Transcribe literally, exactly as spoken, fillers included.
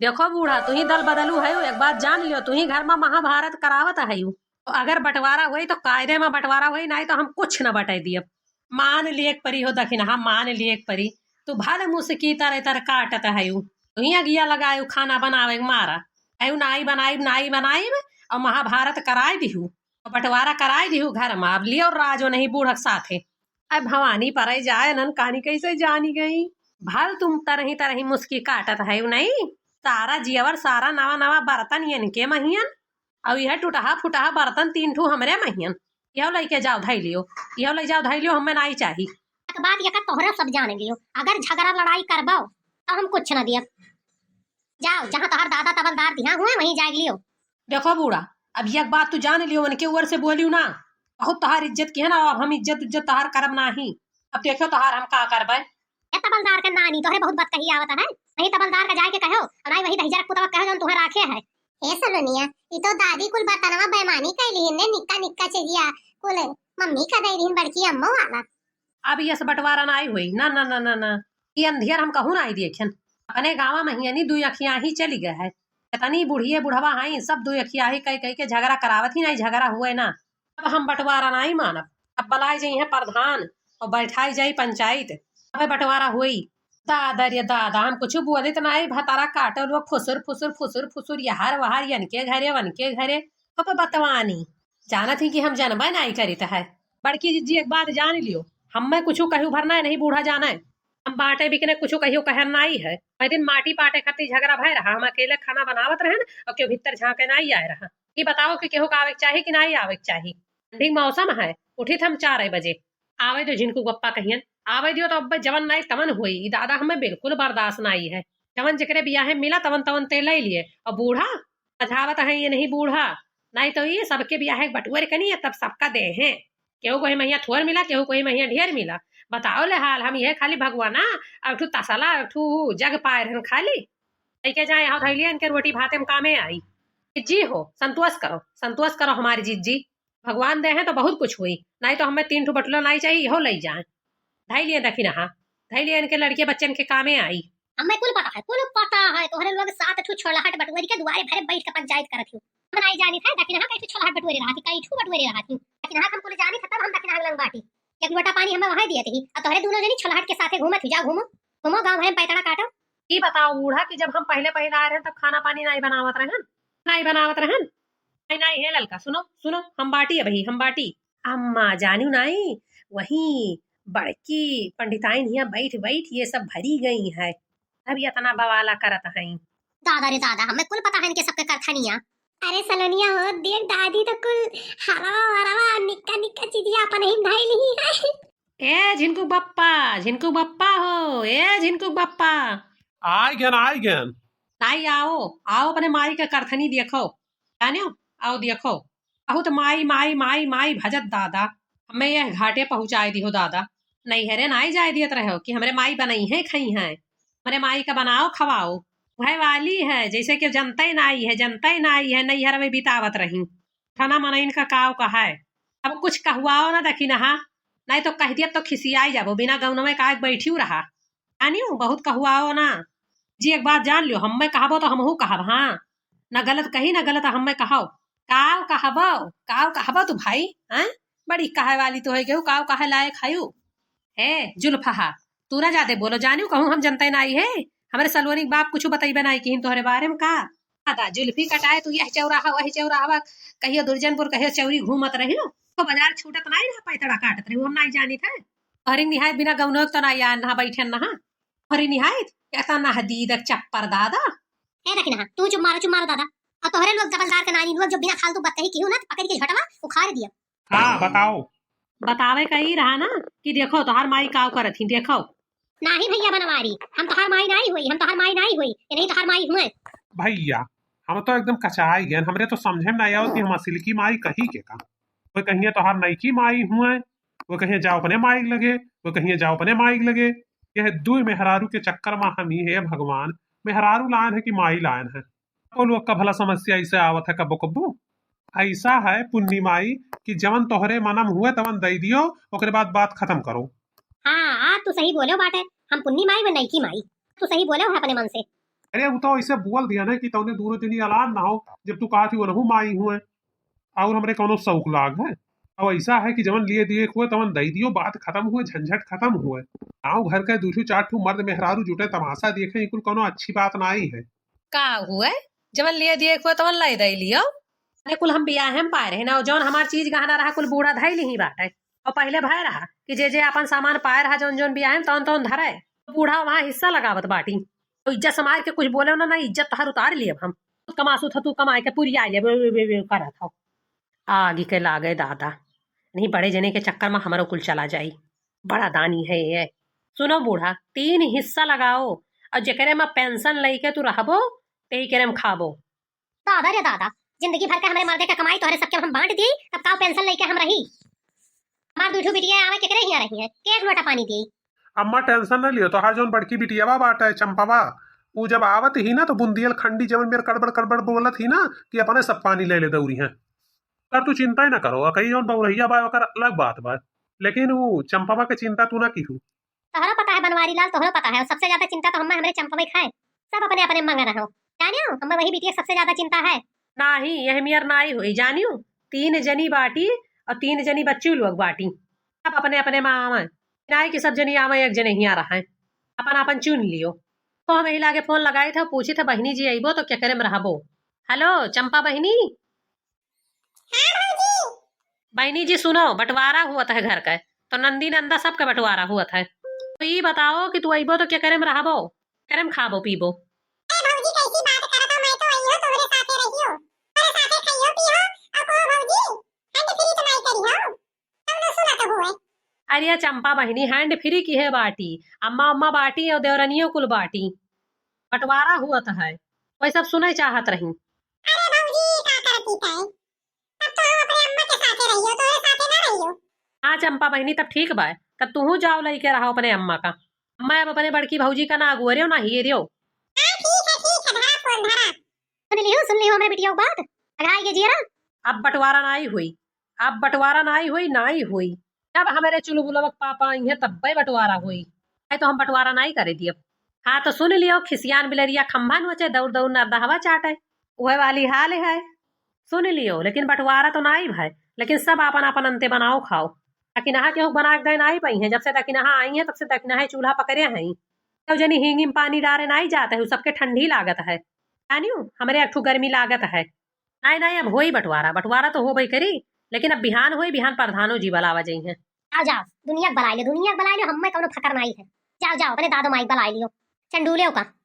देखो बूढ़ा, तुही दल बदलू हयू, एक बात जान लियो, तुही घर मा महाभारत करावत हयू। तो अगर बंटवारा होई तो कायदे मा बंटवारा होई, नाहीं तो हम कुछ न बटै दियब। मान लिएक परी हो दखिनहा, मान लिएक परी। तू भल मुसकी तर तर काटत हयू, तुही अगिया लगायू खाना बनावे के मारा। हयू नाई बनाइब, नाई बनाइब, अउर महाभारत कराइ दिहू, अउर बंटवारा कराइ दिहू घर मा। अब लियो राजो नहीं बूढ़क साथे। अब भवानी परै जाए नन कानी कैसे जानी गई। भल तुम तरही तरही मुसकी काटत हयू नहीं, सारा जियवर, सारा नवा नवा बर्तन यनके महियन, अउर यह टुटहा फुटहा बर्तन तीन ठू हमरे महियन। यहो लइके जाओ धइ लियो, यहो लइ जाओ धइ लियो, हमें नाई चाही। एक बात यका तोहरे सब जान लियो, अगर झगड़ा लड़ाई करबो तो हम कुछ न दियब। जाओ, जहाँ तोहर दादा तबलदार दिहा हुए वहीं जाए लियो। देखो बूढ़ा, अब यक बात तू जान लियो, उनके ऊपर से बोलियो ना, बहुत तोहार इज्जत किहे ना, अब हम इज्जत उज्जत तोहार करब नाही। अब देखो तोहार हम का करबै। ए तबलदार के नानी, तोहरे बहुत बतकही आवत है। वही तबलदार का जाए के कहो, अउर नाई वही दहिजरा पुतवा कहो जौन तुहे राखे है। ए सलोनिया, ई तो दादी कुल बर्तनवा बेमानी कैली हिन्ने, निक्का निक्का चीजिया कुल मम्मी का दे दिहिन बड़की अम्मो वाला। अब यस बंटवारा नाई होई, ना, ना, ना, ना, ना। ई अंधियर हम कहूँ नाई देखेन। अपने गाँवा महियनी दुइ अखियाही चली गए है। इतनी बुढ़िए बुढ़वा हईं, सब दुइ अखियाही कह कह के झगड़ा करावत ही नाई, झगड़ा हुए ना। अब हम बंटवारा नाई मानब। अब बलाई जइहैं प्रधान अउर बैठाई जाई पंचायत, तबे बंटवारा होई। दादा रे दादा, हम कुछ बोलित नाई, भतारा काटो लोग फुसुर फुसुर फुसुर फुसुर, यहर वहर, यनके घरे वनके घरे। अब बतवानी जानत ही कि हम जनबै नाई करित है। बड़की जिज्जी एक बात जान लियो, हम्मे कुछ कहियो भर नाई, नहीं बूढ़ा जानै। हम बाँटे बिकने कुछ कहियो कहन नाई है। वही दिन माटी पाटे खातिर झगड़ा भय रहा, हम अकेले खाना बनावत रहन अउर केहू भीतर झाँके नाई आए रहा। ई बताओ कि केहू का आवे के चाही कि नाई आवे के चाही। ठंडी के मौसम है, उठित हम चार बजे। आवे दियो झिनकू बप्पा कहियन, आवे दियो तो अब जवन नाई तवन होई। ई दादा हमें बिल्कुल बर्दाश्त नाई है। जवन जेकरे बियाहे मिला तवन तवन ते लइ लिए। अउर बूढ़ा समझावत है ये नहीं बूढ़ा, नाई तो ये सबके बियाहे बटुअर कनी है, तब सबका देहें। केहू कोई महिया थोर मिला, केहू कोई महिया ढेर मिला। बताओ ले हाल, हम ये खाली भगवाना, अउर ठू तसला, अउर ठू जग पाए रहन खाली। लइके जाए, यहाँ धइलिए इनके रोटी भाते में कामे आई। जिज्जी हो, संतोष करो, संतोष करो हमारी जिज्जी। भगवान देहें तो बहुत कुछ हुई, नाई तो हमें तीन ठो बटुला नाई चाहिए, यहो लइ जाए। धइलिए दखिनहा, धइलिए इनके लड़के बच्चन के कामे आई। हमें कुल पता है, कुल पता है, तोहरे लोग सात ठू छोलहट बटुअरी के दुआरे भरे बैठ के पंचायत करत हो। हम नाई जानित है, दखिनहा कई ठू छोलहट बटुअरी रहा थी, कई ठू बटुअरी रहा थी। दखिनहा हम कुल जानित है, तब हम दखिनहा लंग बाटी। एक लोटा पानी हमें वहाँ दियत ही, अउर तोहरे दूनो जनी छोलहट के साथे घूमत ही, जाओ घूमो, घूमो गाँव भरे में पैतड़ा काटो। ई बताओ बूढ़ा कि जब हम पहिले पहिले आए रहन तब खाना पानी नाई बनावत रहन, नाई बनावत रहन। नाई, नाई, हे ललका, सुनो, सुनो, हम बाटी अबही, हम बाटी। अम्मा जानू नाई, वही बड़की पंडिताइन हियाँ बैठ बैठ ये सब भरी गई है, तब इतना बवाला करत हईं। दादा रे दादा, हमें कुल पता है इनके सबके करथनिया। अरे सलोनिया हो, देख दादी तो कुल हरवा वरवा निक्का निक्का चीजिया अपन ही धइली है। ए झिनकू बप्पा, झिनकू बप्पा हो, ए झिनकू बप्पा। आइ गन, आइ गन। नाई आओ, आओ अपने माई के करथनी देखो। जानियो, आओ देखो। बहुत माई, माई, माई, माई भजत दादा, हमें यह घाटे पहुँचाए दिहो दादा। नैहरे नाई जाए दियत रहो कि हमरे माई बनइहैं खइहैं। हमरे माई का बनाओ खवाओ। वह वाली है, जैसे कि जनतै नाई है, जनतै नाई है, नैहर में बितावत रही। ठना मनइन का काव कहाए। अब कुछ कहवाओ ना दखिनहा, नाई तो कह दिया तो खिसियाई जाबो, बिना गौनवे का बैठियो रहा। जानियो, बहुत कहवाओ ना। जी, एक बात जान लियो, हम्मे कहबो तो हमहू कहब, हाँ। ना गलत कही, ना गलत हम्मे कहो। काव कहबो, काव कहबो तू भाई, हैं? बड़ी कहे वाली तो है केहू, काव कहे लायक हयू। हे, जुल्फहा, तू ना जादे बोलो, जानियो कहूँ हम जनतै नाई है। हमरे सलोनी के बाप कुछ बतइबे नाई किहिन तोहरे बारे में का? दादा, जुल्फी कटाए तू यह चौराहा, वह चौराहा, कहियो दुर्जनपुर, कहियो चौरी घूमत रहियो। तो बाजार छूटत नाई रहा, पैतड़ा काटत रहियो, हम नाई जानित है। तोहरी निहायत बिना गौनो तो नाई आन, नहा बैठन नहा। तोहरी निहायत, कहता ना दीदक चप्पर दादा। ए दखिनहा, तू चुप मारो, चुप मारो दादा। अउर तोहरे लोग जबलदार के नानी लोग जो बिना फालतू बात कही किहू ना, तो पकड़ के झोटवा उखाड़ दिया। हाँ, बताओ। बतावे का ई रहा ना कि देखो, तोहार माई काव करत ही, देखो। नाही भैया बनवारी, हम तोहार माई नाही होई, हम तोहार माई नाही होई, ये नहीं तोहार माई हुए। भैया, हम तो एकदम कचाई गए, हमरे तो समझे में नहीं आवत कि हम असलकी माई कही के का। वो कहिए तोहार नईकी माई हुए, वो कहिए जाओ अपने माई लगे, वो कहिए जाओ अपने माई लगे। यह दुई मेहरारू के चक्कर में हम ही, हे भगवान, मेहरारू लायन है कि माई लायन है? तो लोग का भला समस्या ऐसे आवत है कब्बो कब्बो। ऐसा है पुन्नी माई कि जवन तोहरे मनम हुए तवन दे दियो, ओकरे बाद बात खत्म करो। हाँ, आज तू सही बोलो बाटे, हम पुन्नी माई व नईकी माई, तू सही बोलो है अपने मन से। अरे, उ तो ऐसे बोल दिया ना कि तौने दूनो जनी अलान ना हो, जब तू कहा थी, "वनहु माई हुए।" और हमरे कौनो शौक लाग है। अब ऐसा है कि जवन लिए दिए हुए तवन दई दियो, बात खत्म हुए, झंझट खत्म हुए। गाँव घर के दू ठू चार ठू मर्द मेहरारू जुटे तमाशा देखे, ई कुल कौनो अच्छी बात ना आई है। का हुए, जवन लिए दिए हुए तवन लाई दई लियो। अरे कुल हम बियाहे में पाए रहे ना, जौन हमार चीज गहना रहा कुल बूढ़ा धई लिही बाटे। और पहले भय रहा कि जे जे अपन सामान पाए रहा जौन जौन बियाहे में तौन तौन धरे, बूढ़ा वहाँ हिस्सा लगावत बाटी। तो इज्जत से मार के कुछ बोले ना, ना इज्जत तोहर उतार लियब हम। तू कमासु था, तू कमाए के पुरिया लियब, वे, वे, वे, वे करत हो। आगी के लागे दादा, नहीं बड़े जने के चक्कर में हमरो कुल चला जाई। बड़ा दानी है ये। सुनो बूढ़ा, तीन हिस्सा लगाओ और जेकरे में पेंशन लेके तू रहबो, तेही करे में खाबो। दादा रे दादा, जिंदगी भर के हमरे मर्दे के कमाई तोहरे सबके हम बांट दी, तब का पेंशन लेके हम रही? हमार दू ठो बिटिया आवे केकरे हियां रही है, के एक लोटा पानी दी? अम्मा टेंशन न लियो, तोहार जौन बड़की बिटियावा बाटे चंपावा, उ जब आवत ही ना तो बुंदियल खंडी जवन मेर कड़बड़ कड़बड़ बोलत ही ना कि अपने सब पानी ले ले दौरी हैं। कर तू चिंता ही ना करो, कहीं जौन बौरहिया बा ओकर अलग बात बा, लेकिन उ चंपावा के चिंता तू ना कीहू। तोहरो पता है बनवारी लाल, तोहरो पता है, सबसे ज्यादा चिंता तो हम्मे हमरे चंपवे खाए। सब अपने अपने मगन रहो। जानियो, हम्मे वही बिटिया सबसे ज्यादा चिंता है। नाही, यह मियर नाही होई, जानियो, तीन जनी बाटी और तीन जनी बच्ची लोग बाटी, सब अपने अपने में आवे। नाही कि सब जनी आवे, एक जने हियां रहे, अपन अपन चुन लियो। तो हम यही लागे फोन लगाए थे, पूछे थे, "बहिनी जी अइबो तो केकरे में रहबो?" हेलो चंपा बहिनी। हाँ भौजी। बहिनी जी सुनो, बंटवारा हुअत है घर का, तो नंदी नंदा सबके बंटवारा हुअत है। तो ई बताओ कि तू अइबो तो केकरे में रहबो, केकरे में खाबो पीबो? ए भौजी, कैसी बात करत हो? मैं तो अइहो तोहरे साथे रहियो, तोहरे साथे खाइयो पीहो, और कहो भौजी, hand free तो नहीं करिहो, तब न सुनत हुए। अरे चंपा बहिनी, hand free की है बाटी, अम्मा अम्मा बाटी और देवरनियो कुल बाटी, बंटवारा हुअत है, वही सब सुने चाहत रही। अरे भौजी, का करती तय? तब तो हम अपने अम्मा के साथे रहियो, तोहरे साथे ना रहियो। हाँ चंपा बहिनी, तब ठीक बा, तब तुहू जाओ लइके रहो अपने अम्मा का। अम्मा अब अपने बड़की भौजी का ना अगुअरियो ना हियरियो। हाँ ठीक है, ठीक है, धरा फोन धरा। सुन लियो, सुन लियो हमरे बिटिया के बात, अघाई के जियरा। अब बंटवारा नाई हुई, अब बंटवारा नाई हुई, नाई हुई। जब हमरे चुलबुलवा के पापा आई हैं तब्बे बंटवारा हुई, नहीं तो हम बंटवारा नाई करे दियब। हाँ तो सुन लियो, खिसियान बिलरिया खंभा नोचे, दौड़ दौड़ नरदहवा चाटे, उहे वाली हाल है। सुन लियो, लेकिन बंटवारा तो नाई भय, लेकिन सब आपन आपन अंते बनाओ खाओ। दकिनहा केहू बना के दे नाई पाई हैं, जब से दकिनहा आई हैं तब से दकिनहा चूल्हा पकड़े हैं। केहू जनी हींगी में पानी डारे नाई जात है, उ सबके ठंडी लागत है। जानियो, हमरे एक ठू गर्मी लागत है। नाई नाई, अब होई बंटवारा, बंटवारा तो होबे करी, लेकिन अब बिहान होई, बिहान प्रधानो जी बलावा जइहैं। जाओ जाओ, दुनिया के बलाइ लियो, दुनिया के बलाइ लियो, हम्मे कौनो फकर नाई है। जाओ जाओ, अपने दादो माई के बलाइ लियो, चंडूले का।